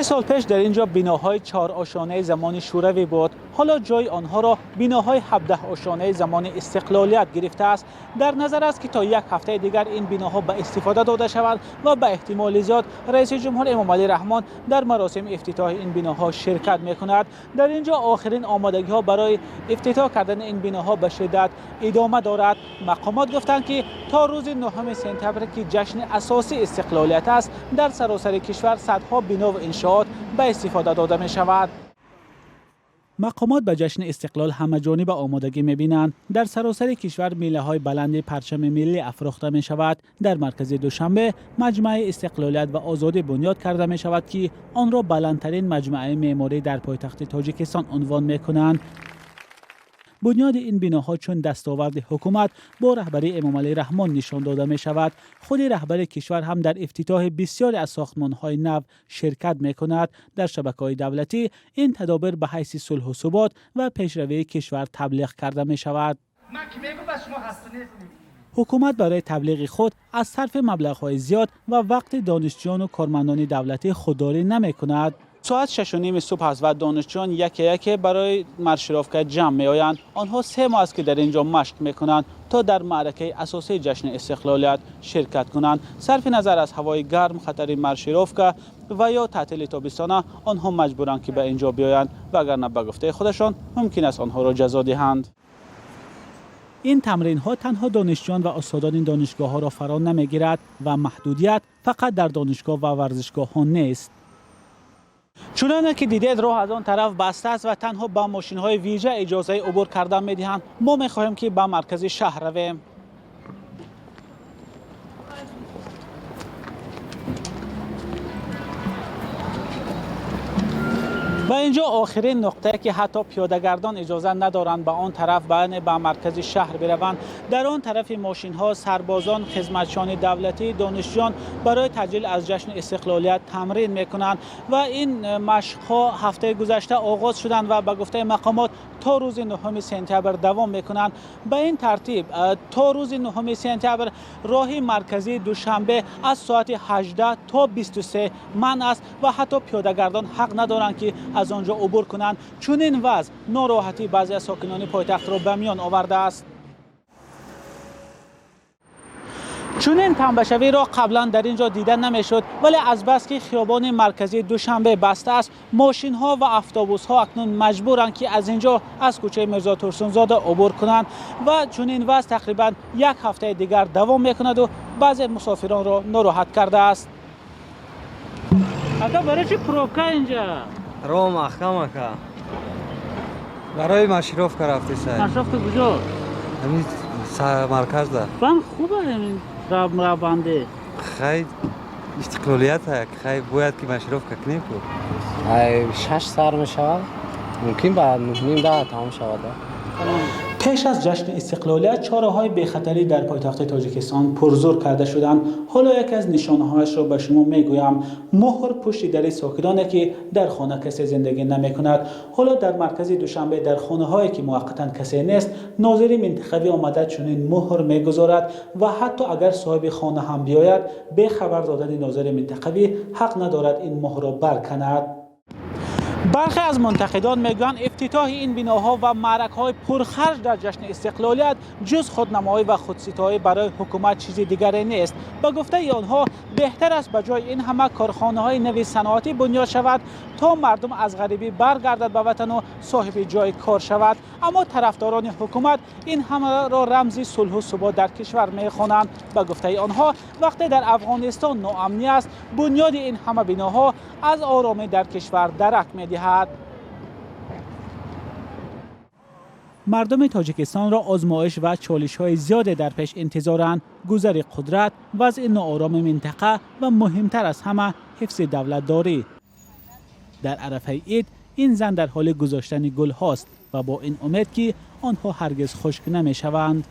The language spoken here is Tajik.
3 сол пеш дар ин ҷо биноҳои чорошонаи замони Шӯравӣ буд. Ҳоло ҷои онҳоро биноҳои 17-ошонаи замони истиқлолият гирифтааст. Дар назар аст, ки то як ҳафтаи дигар ин биноҳо ба истифода дода шаванд ва ба эҳтимоли зиёд раиси ҷумҳур Эмомалӣ Раҳмон дар маросими ифтитоҳи ин биноҳо ширкат мекунад. Дар ин ҷо охирин омодагиҳо барои ифтитоҳ кардани ин биноҳо ба шиддат идома дорад. Мақомот гуфтанд, ки то рӯзи 9 сентябр, ки ҷашни асосии истиқлолият аст, дар саросари кишвар садҳо бино ва иншоот ба истифода дода мешавад. Мақомот ба ҷашни истиқлол ҳамаҷониба омодагӣ мебинанд. Дар саросари кишвар милаҳои баланди парчами миллӣ афрохта мешавад. Дар маркази Душанбе маҷмӯаи Истиқлолият ва Озодӣ бунёд карда мешавад, ки онро баландтарин маҷмӯаи меъморӣ дар пойтахти Тоҷикистон унвон мекунанд. Бунёди ин биноҳо чун дастоварди ҳукумат бо раҳбарии Эмомалӣ Раҳмон нишон дода мешавад. Худи раҳбари кишвар ҳам дар ифтитоҳи бисёре аз сохтмонҳои нав ширкат мекунад. Дар шабакаҳои давлатӣ ин тадобир ба ҳайси сулҳу субот ва пешравии кишвар таблиғ карда мешавад. Ҳукумат барои таблиғи худ аз сарфи маблағҳои зиёд ва вақти донишҷӯёну кормандони давлатӣ худдорӣ намекунад. Соат 6:30 субҳ аст ва донишҷӯён яке яке барои маршировка ҷамъ меоянд. Онҳо 3 моҳ аст, ки дар ин ҷо машқ мекунанд, то дар маъракаи асосии ҷашни истиқлолият ширкат кунанд. Сарфи назар аз ҳавои гарм, хатари маршировка ва ё таътили тобистона, онҳо маҷбуранд, ки ба ин ҷо биёянд, вагарна, ба гуфтаи худашон, мумкин аст онҳоро ҷазо диҳанд. Ин тамринҳо танҳо донишҷӯён ва устодони донишгоҳҳоро фаро намегирад ва маҳдудият фақат дар донишгоҳ ва варзишгоҳҳо нест. Чуноне ки дидед, роҳ аз он тараф баста аст ва танҳо ба мошинҳои вижа иҷозаи убур кардан медиҳанд. Мо мехоҳем, ки ба маркази шаҳр равем. Ва инҷо охирин нуқтае, ки ҳатто пиёдагардон иҷоза надоранд ба он тараф, яъне ба маркази шаҳр бираванд. Дар он тарафи мошинҳо сарбозон, хизматчиёни давлатӣ, донишҷӯён барои таҷлил аз ҷашни истиқлолият тамрин мекунанд ва ин машқҳо ҳафтаи гузашта оғоз шуданд ва ба гуфтаи мақомот то рӯзи 9 сентябр давом мекунанд. Ба ин тартиб, то рӯзи 9 сентябр роҳи марказии Душанбе аз соати 18 то 23 манъ аст ва ҳатто пиёдагардон ҳақ надоранд, ки аз он ҷо убур кунанд. Чунин вазъ нороҳатии баъзе аз сокинони пойтахтро ба миён овардааст. Чунин панбашавиро қаблан дар ин ҷо дида намешуд, вале азбаски хиёбони марказии Душанбе баста аст, мошинҳо ва автобусҳо акнун маҷбуранд, ки аз ин ҷо, аз кӯчаи Мирзо Турсунзода убур кунанд ва чунин вазъ тақрибан як ҳафтаи дигар давом мекунаду баъзе мусофиронро нороҳат кардааст. Ака, барои чи пробка инҷа? Роҳ маҳкам, ака. Барои маршировка рафтесай. Маршировка куҷо? Ҳамин марказда. Бан хуба равбанде. Хай, истиқлолият, хай, бояд ки маршировка кунем ку. Ай 6 сар мешавад, мумкин ба 9:30, 10 тамом шавад. Пеш аз ҷашни истиқлолият чораҳои бехатарӣ дар пойтахти Тоҷикистон пурзур карда шуданд. Ҳоло яке аз нишонаҳояшро ба шумо мегӯям: муҳр пушти дари сокиноне, ки дар хона касе зиндагӣ намекунад. Ҳоло дар маркази Душанбе, дар хонаҳое, ки муваққатан касе нест, нозири минтақавӣ омада чунин муҳр мегузорад ва ҳатто агар соҳиби хона ҳам биёяд, бе хабар додани нозири минтақавӣ ҳақ надорад ин муҳрро барканад. Бархе аз мунтақидон мегӯянд, ифтитоҳи ин биноҳо ва маъракаҳои пурхарҷ дар ҷашни истиқлолият ҷуз худнамоӣ ва худситоӣ барои ҳукумат чизи дигаре нест. Ба гуфтаи онҳо, беҳтар аст ба ҷои ин ҳама корхонаҳои нави саноатӣ бунёд шавад, то мардум аз ғарибӣ баргардад ба ватану соҳиби ҷои кор шавад. Аммо тарафдорони ҳукумат ин ҳамаро рамзи сулҳу субот дар кишвар мехонанд. Ба гуфтаи онҳо, вақте дар Афғонистон ноамнӣ аст, бунёди ин ҳама биноҳо аз оромӣ дар кишвар дарак медиҳад. Мардуми Тоҷикистонро озмоиш ва чолишҳои зиёде дар пеш интизоранд: гузари қудрат, вазъи ноороми минтақа ва муҳимтар аз ҳама, ҳифзи давлатдорӣ. Дар арафаи ид ин зан дар ҳоли гузоштани гулҳост ва бо ин умед, ки онҳо ҳаргиз хушк намешаванд.